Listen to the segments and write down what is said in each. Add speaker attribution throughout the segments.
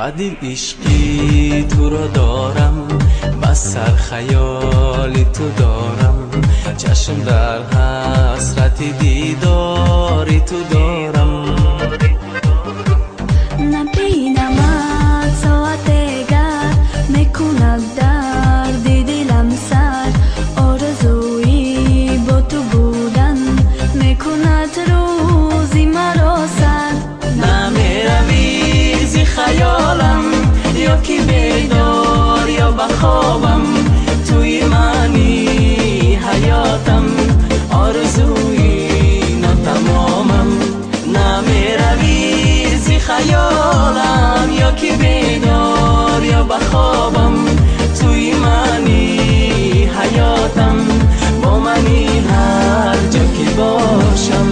Speaker 1: Ба дил ишқи туро дорам, ба сар хаёли ту дорам, чашм дар ҳасрати дидори ту дорам.
Speaker 2: Набинамад соатегар мекунад дарди дилам сар, орзуи бо ту будан мекунад рӯзи маро сар.
Speaker 1: Намеравӣ зи хаёлам, ё ки бедор ё ба хобам, туи мани ҳаётам, орзуи нотамомам. Намеравӣ зи хаёлам, ё ки бедор ё ба хобам, туи мани ҳаётам, бо мани ҳар ҷо ки бошам.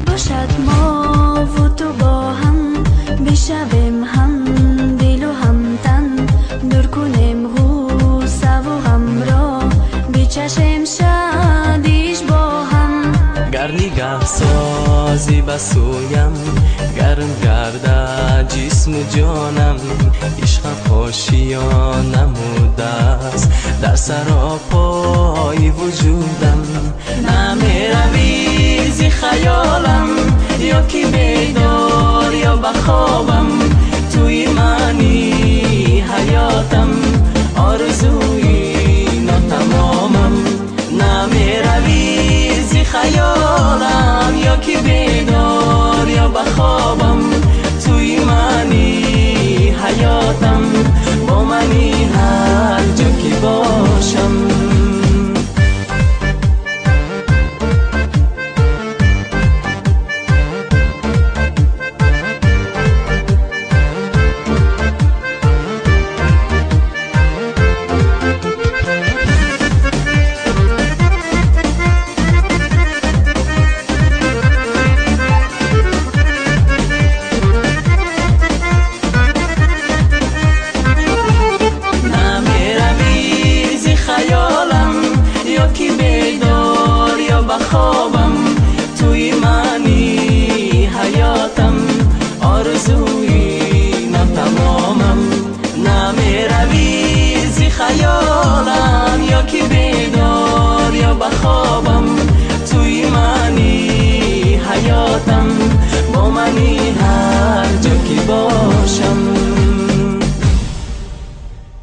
Speaker 2: Бошад мову ту бо ҳам бишавем ҳам дилу ҳам тан, дур кунем ғуссаву ғамро, бичашем шодиш бо ҳам.
Speaker 1: Гар нигаҳ созӣ ба сӯям, гарм гардад ҷисму ҷонам, ишқат ошиён намудааст дар саропои вуҷудам. Намеравӣ зи хаёлам, ё ки бедор ё ба хобам, туи мани ҳаётам, орзуи нотамомам. Намеравӣ зи хаёлам, ё ки бедор ё ба хобам, туи мани ҳаётам, бо мани ҳар ҷо ки бошам. Хобам, туи мани ҳаётам, орзуи нотамомам. Намеравӣ зи хаёлам, ё ки бедор ё ба хобам, туи мани ҳаётам, бо мани ҳар ҷо ки бошам.